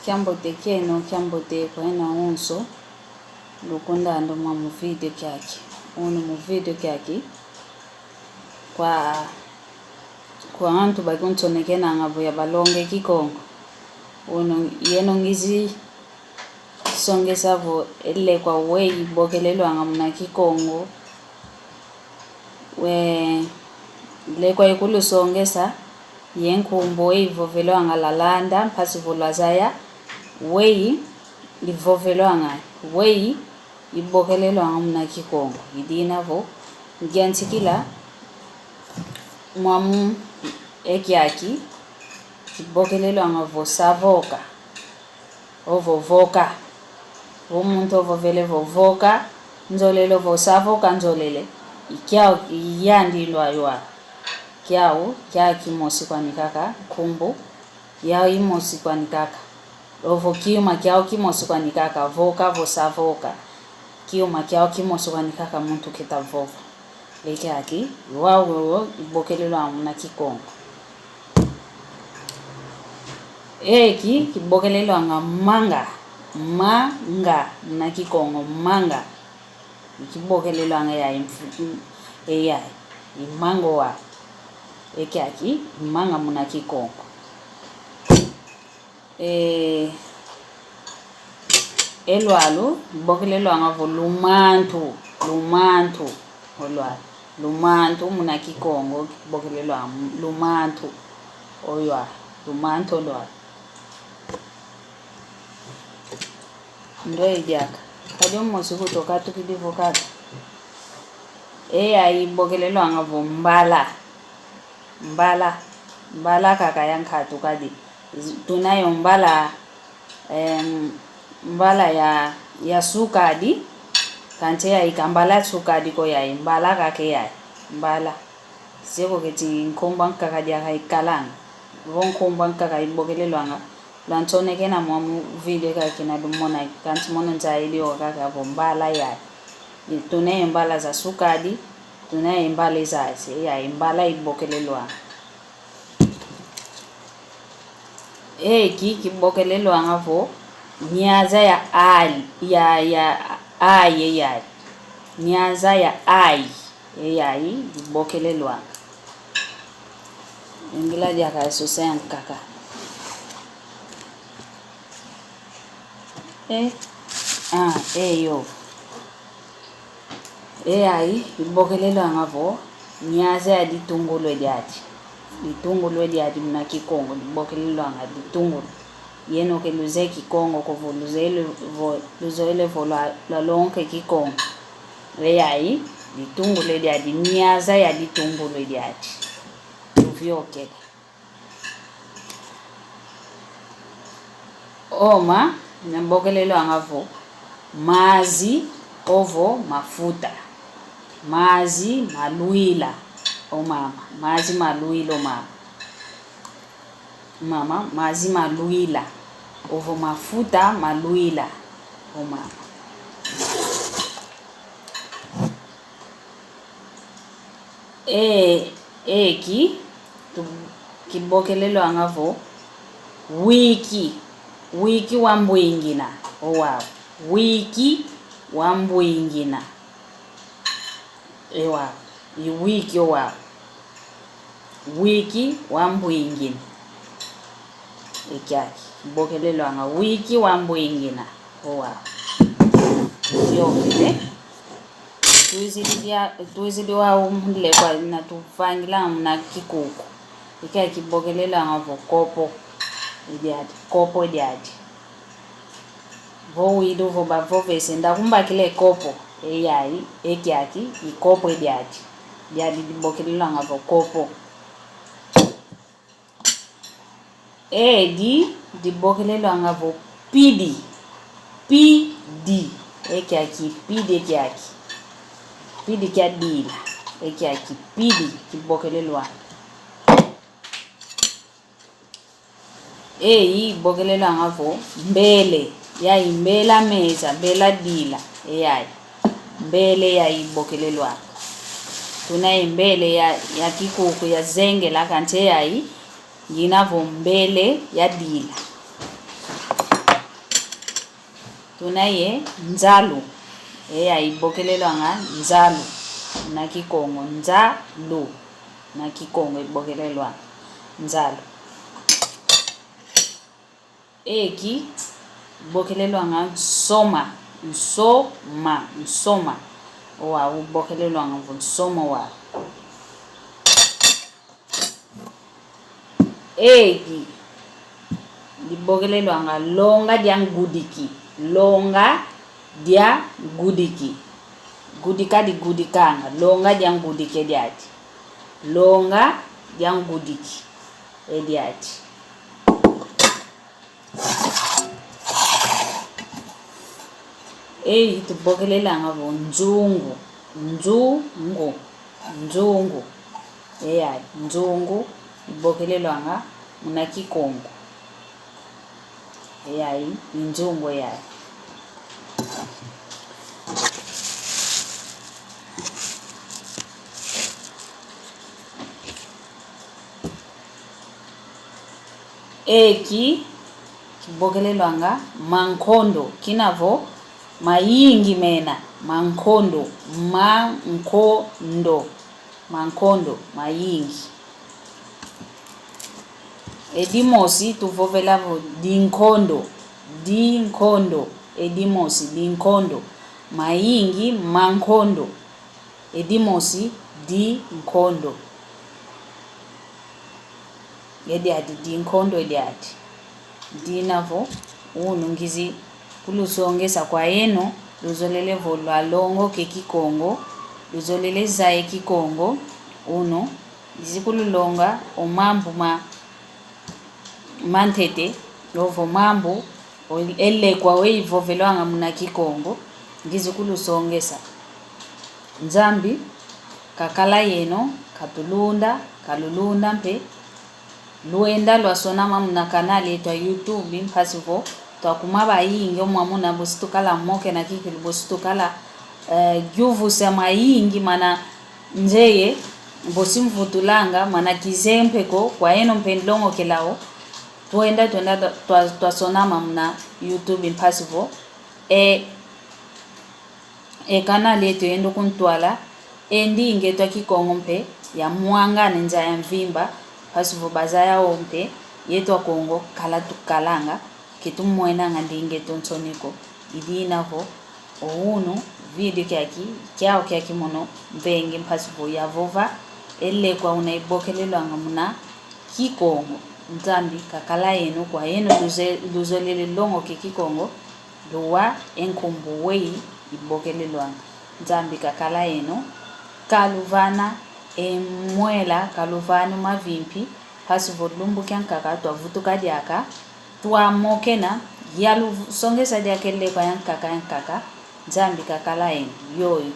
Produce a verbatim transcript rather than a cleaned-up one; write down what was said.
Kiambote kieno, kiambote kwa yeno onso lukundandwa mwa mu video kiaki. Unu mu video kiaki kwa, kwa antu bakunsonekenanga vo yabalonge Kikongo. Unu yeno ngizidi songesa vo e lekwa weyi ibokelelwanga muna Kikongo. We, lekwa ikulusongesa ye nkumbu weyi ivovelwanga, lwalanda mpasi vo lwazaya weyi ivovelwanga, weyi ibokelelwanga muna Kikongo. I dina vo ngiantikila mwamu e kiaki kibokelelwanga vo savoka. Ovo voka. Vo muntu ovovele vo voka, nzolele ovo savoka nzolele, i kiau, i yandi lwaywa. Kiau, kiau kimosi kwani kaka, nkumbu yau imosi kwani kaka. Ovo kiuma kiau kimosi kwani kaka, voka vo savoka. Kiuma kiau kimosi kwani kaka muntu keta vova. E kiaki, wau wowo ibokelelwanga muna Kikongo. Eki kibokelelwanga manga, manga, muna Kikongo, manga. Ikibokelelwanga ya imfu-, m-, e ya, i manga wa. E kiaki, i manga muna Kikongo. E, e lwalu, ibokelelwanga vo lumantu, lumantu, o lwalu. Lumantu, muna Kikongo, ibokelelwanga lumantu, o lwalu, lumantu o lwalu. Ndo e diaka. Kadi omosi kutoka tukidi vo kaka. E ya ibokelelwanga vo mbala. Mbala, mbala kaka ya nkatu kadi. Tunayo mbala, em, mbala ya, ya sukadi, kansi ya i ka mbala sukadi ko ya i, mbala kaka ya i, mbala. Seko keti nkumbu ankaka diaka ikalanga. Vo nkumbu ankaka ibokelelwanga. Lwansonekena mwa mu video kaka kina lumona, kansi mono nzaidi o kaka vo mbala ya i. Tunayo mbala za sukadi, tunayo mbala za se, ya i mbala ibokelelwanga. Eki kibokelelwanga vo, nyaza ya ali, ya, ya, ayi, ya. Nyaza ya ayi, e ya i, ibokelelwanga. Ingila diaka e susa ya nkaka. E, a, e yo. E ya i, ibokelelwanga vo, nyaza ya ditungulu e diadi. Ditungulu e diadi muna Kikongo, dibokelelwanga ditungulu. Yeno ke luzeye Kikongo ko vo luzeye vo, luzeye vo lwa, lwalonge Kikongo. E ya i, ditungulu e diadi, nyaza ya ditungulu e diadi. Tuviokele. Oma, ibokelelwanga vo mazi ovo mafuta. Mazi malwila, o mama. Mazi malwila, o mama. Mama, mazi malwila. Ovo mafuta malwila, o mama. E, eki, tu, kibokelelwanga vo, wiki, wiki wambwingina, o wau. Wiki wambwingina. E wau, i wiki o wau. Wiki wambwingina. E kiaki, kibokelelwanga wiki wambwingina. O wau. Yo, kile. Twizidi dia, twizidi wau mu lekwa na tuvangila muna Kikuku. E kiaki kibokelelwanga vo kopo. E diadi, kopo e diadi. Vo widu vo bavovese, ndakumbakila e kopo. E ya i, e kiaki, i kopo e diadi. Diadi dibokelelwanga vo kopo. Edi dibokelelwanga vo pidi. Pidi. E kiaki pidi, e kiaki. Pidi kia dila. E kiaki pidi kibokelelwanga. Eyi ibokelelwanga vo mbele. Yayi mbela meza, mbela dila. E yayi. Mbele yayi ibokelelwanga. Tuna ye mbele ya, ya kikuku ya zengela, kansi yayi ngina vo mbele ya dila. Tuna ye nzalu. Eya ibokelelwanga nzalu. Na Kikongo, nzalu. Na Kikongo ibokelelwanga nzalu. Eki ibokelelwanga nsoma, nsoma, nsoma. Owa ubokelelwanga vo nsoma wa. Eki dibokelelwanga longa dia ngudiki, longa dia ngudiki. Gudika digudikanga, longa dia ngudiki ediadi. Longa dia ngudiki ediadi. Eyi tubokelelanga vo nzungu, nzungu, nzungu. Eya, nzungu ibokelelwanga muna Kikongo. Eya, i nzungu eya. Eki kibokelelwanga mankondo, kina vo mayingi mena, mankondo, mankondo, mankondo mayingi. Edimosi tuvovela vo dinkondo, dinkondo, edimosi dinkondo, mayingi mankondo, edimosi dinkondo. Ediadi dinkondo ediadi. Dina vo unu ngizi kulusongesa kwa yeno luzolele vo lwalongoke Kikongo, luzolele zaya Kikongo, unu ngizi kululonga o mambu ma mantete, ovo mambu, o, e lekwa weivovelwanga muna Kikongo, ngizi kulusongesa. Nzambi kakala yeno, katulunda, kalulunda mpe. Lwenda lwasonama muna kanali yeto ya YouTube, mpasi vo twakuma bayingi o mwamuna bosi tukala mokena kikilu, bosi tukala, eh, yuvusa mayingi mana nzeye, bosi mvutulanga, mana kizeye mpe ko, kwa yeno mpe nlongokela o, twenda, twenda, twa-, twa-, twasonama muna YouTube mpasi vo, e, e kanali yeto yenda kuntwala, e ndinga eto a Kikongo mpe, yamwangane nza ya mvimba, mpasi vo bazaya o mpe, yeto a Kongo, kala tukalanga, ke tumwenanga ndinga eto nsoni ko, i dina vo, o unu, vídeo kiaki, kiau kiaki mono, mvenge mpasi vo yavova, e lekwa una ibokelelwanga muna Kikongo. Nzambi kakala yeno kwa yeno luze-, luzolele longoke Kikongo, luwa e nkumbu weyi ibokelelwanga. Nzambi kakala yeno, kaluvana e mwela, kaluvana mavimpi, mpasi vo lumbu kiankaka twavutuka diaka, twamokena, yalusongesa diaka e lekwa yankaka, yankaka, Nzambi kakala yeno, yoyo.